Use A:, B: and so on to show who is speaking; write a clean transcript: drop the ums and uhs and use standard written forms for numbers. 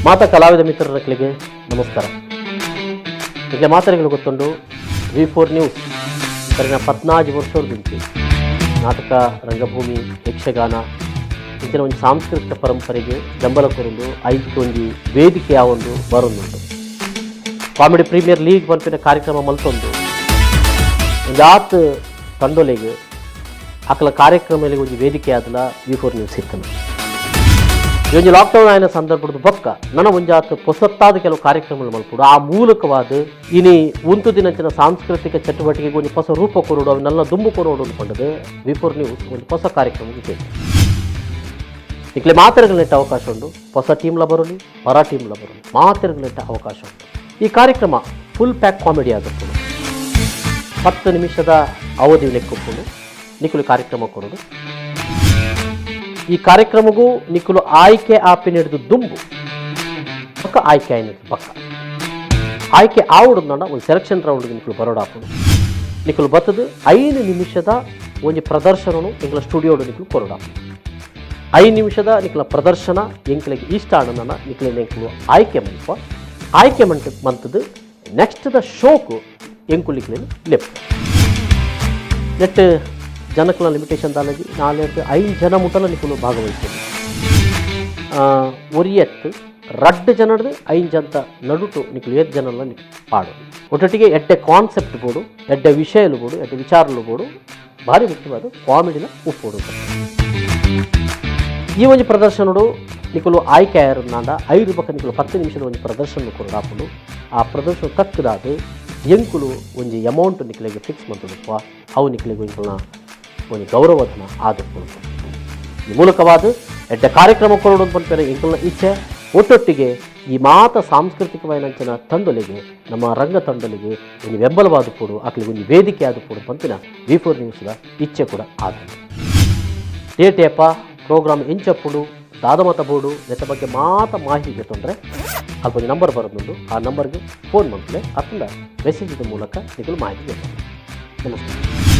A: ಮಾತಾ ಕಲಾವಿದ ಮಿತ್ರರಕ್ಲಿಗೆ ನಮಸ್ಕಾರ. ಈಗ ಮಾತರೆಗಳು ಗೊತ್ತುಂಡು, ವಿ4 ನ್ಯೂಸ್ ಕರಿನ 14 ವರ್ಷದಿಂಚಿ ನಾಟಕ, ರಂಗಭೂಮಿ, ಯಕ್ಷಗಾನ ಇಂಚಿನ ಒಂದು ಸಾಂಸ್ಕೃತಿಕ ಪರಂಪರೆಗೆ ಬೆಂಬಲ ಕೊರೊಂದು, ಐಕ್ ಒಂಜಿ ವೇದಿಕೆ ಯಾವೊಂದು ಬರೊಂದುಂಡು. ಕಾಮಿಡಿ ಪ್ರೀಮಿಯರ್ ಲೀಗ್ ಪನ್ಪಿನ ಕಾರ್ಯಕ್ರಮ ಮಲ್ತೊಂದು ಒಂಜಾತ್ ತಂಡೊಲೆಗ್ ಅಕಲ ಕಾರ್ಯಕ್ರಮ ಒಂಜಿ ವೇದಿಕೆ ಆದಲ ವಿ4 ನ್ಯೂಸ್ ಇತ್ತನು. ಈ ಒಂಜಿ ಲಾಕ್ಡೌನ್ ಆಯಿನ ಸಂದರ್ಭದ ಬೊಕ್ಕ ನನ ಒಂಜಾತ್ ಪೊಸತ್ತಾದ ಕೆಲವು ಕಾರ್ಯಕ್ರಮಗಳು ಮಲ್ಪುಡು, ಆ ಮೂಲಕವಾದ ಇನಿ ಉಂತು ದಿನಂಚಿನ ಸಾಂಸ್ಕೃತಿಕ ಚಟುವಟಿಕೆಗೆ ಒಂಜಿ ಹೊಸ ರೂಪ ಕೊರಡು, ಅವನ್ನೆಲ್ಲ ದುಂಬು ಕೊರೋಡು ಅಂದ್ಕೊಂಡದ್ದು ವಿ4 ನ್ಯೂಸ್ ಒಂದು ಹೊಸ ಕಾರ್ಯಕ್ರಮ. ಇಕ್ಲೆ ಮಾತೆರೆಗ್ಲ ಅವಕಾಶ ಉಂಡು. ಹೊಸ ಟೀಮ್ಲ ಬರಲಿ, ಪರ ಟೀಮ್ಲ ಬರಲಿ, ಮಾತೆರೆಗ್ಲ ಅವಕಾಶ ಉಂಟು. ಈ ಕಾರ್ಯಕ್ರಮ ಫುಲ್ ಪ್ಯಾಕ್ ಕಾಮಿಡಿ ಆಗುತ್ತದೆ. 10 ನಿಮಿಷದ ಅವಧಿ ಲೆಕ್ಕುಪ್ಪುಂಡು. ನಿಕುಲು ಕಾರ್ಯಕ್ರಮ ಕೊರಡು. ಈ ಕಾರ್ಯಕ್ರಮಗೂ ನಿಕುಲು ಆಯ್ಕೆ ಆಪಿನ ಹಿಡಿದು ದುಂಬು ಪಕ್ಕ, ಆಯ್ಕೆ ಆಯ್ನ ಪಕ್ಕ, ಆಯ್ಕೆ ಆವಡು ಒಂದು ಸೆಲೆಕ್ಷನ್ ರೌಂಡ್ ನಿಕುಲು ಬರೋಡಾಪುಂಡು. ನಿಕುಲು ಬತ್ತದು 5 ನಿಮಿಷದ ಒಂಜಿ ಪ್ರದರ್ಶನನು ಎಂಕಲ ಸ್ಟುಡಿಯೋಡು ನಿಕುಲು ಕೊರಡಾಪುಂಡು. 5 ನಿಮಿಷದ ನಿಕಲ ಪ್ರದರ್ಶನ ಎಂಕಲಿಗೆ ಇಷ್ಟ ಆಣನ ನಿಕಲಿನ ಎಂಕುಲು ಆಯ್ಕೆ ಮಲ್ಪ. ಆಯ್ಕೆ ಮಂಟ್ ಮಂತದ್ದು ನೆಕ್ಸ್ಟ್ the ಶೋಕು ಎಂಕುಲಿಕ್ಲೇನು ಲೆಪ್ ನೆಟ್ ಜನಕ್ಲ ಲಿಮಿಟೇಷನ್ ದಾಲಜಿ. ನಾಲ್ಕು ಐದು ಜನ ಮುಟ್ಟಲ ನಿಕುಲು ಭಾಗವಹಿಸ್ತದೆ. ಒರಿಯತ್ ರಡ್ಡ್ ಜನಡ್ದು ಐದು ಜನತ ನಡುಟು ನಿಕುಲು ಏತ್ ಜನಲ ನಿಕ್ ಪಾಡು. ಒಟ್ಟೊಟ್ಟಿಗೆ ಎಡ್ಡೆ ಕಾನ್ಸೆಪ್ಟ್ ಬೋಡು, ಎಡ್ಡೆ ವಿಷಯಲು ಬೋಡು, ಎಡ್ಡೆ ವಿಚಾರಲು ಬೋಡು, ಭಾರಿ ಮುಖ್ಯವಾದ ಕಾಮಿಡಿನ ಉಪ್ಪೋಡು. ಈ ಒಂಜಿ ಪ್ರದರ್ಶನಡು ನಿಕುಲು ಆಯ್ಕೆ ಆಯರುನಾಂಡ, ಐದು ಪಕ್ಕ ನಿಕುಲು 10 ನಿಮಿಷದ ಒಂಜಿ ಪ್ರದರ್ಶನ ಕೊರಡಾಪುಂಡು. ಆ ಪ್ರದರ್ಶನ ತಕ್ಕದಾದ ಎಂಕುಲು ಒಂಜಿ ಅಮೌಂಟ್ ನಿಕಲೆಗೆ ಫಿಕ್ಸ್ ಮಂತುದುಪ್ಪ. ಅವು ನಿಕಲೆಗೆ ಎಂಕುಲ್ನ ಒಂಜಿ ಗೌರವಧನ ಆದುಪ್ಪುಂಡು. ಈ ಮೂಲಕವಾದ ಎಡ್ಡೆ ಕಾರ್ಯಕ್ರಮ ಕೊರಡು ಪನ್ಪಿನ ಎಂಕುಲ್ನ ಇಚ್ಛೆ. ಒಟ್ಟೊಟ್ಟಿಗೆ ಈ ಮಾತ ಸಾಂಸ್ಕೃತಿಕವಾಯಿನಂಚಿನ ತಂಡೊಲೆಗೆ, ನಮ್ಮ ರಂಗ ತಂಡೊಲೆಗೆ ಒಂಜಿ ಬೆಂಬಲವಾದ ಪೋಡು, ಅಕ್ಲಿಗೆ ಒಂಜಿ ವೇದಿಕೆ ಆದ ಪೋಡು ಪನ್ಪಿನ ವಿ4 ನ್ಯೂಸ್ದ ಇಚ್ಛೆ ಕೂಡ ಆದುಂಡು. ಡೇಟ್ ಏಪ, ಪ್ರೋಗ್ರಾಮ್ ಎಂಚಪ್ಪುಡು, ದಾದಮತ ಬೋಡು, ನೆತ್ತ ಬಗ್ಗೆ ಮಾತ ಮಾಹಿತಿಗೆ ತೊಂದರೆ ಅಲ್ಪ ಒಂಜಿ ನಂಬರ್ ಬರೋದುಂಡು. ಆ ನಂಬರ್ಗೆ ಫೋನ್ ಮಂತ್ಲೆ ಅತ್ತಂಡ ಮೆಸೇಜ್ ಮೂಲಕ ನಿಕುಲು ಮಾಹಿತಿ ಬೇಕು. ನಮಸ್ಕಾರ.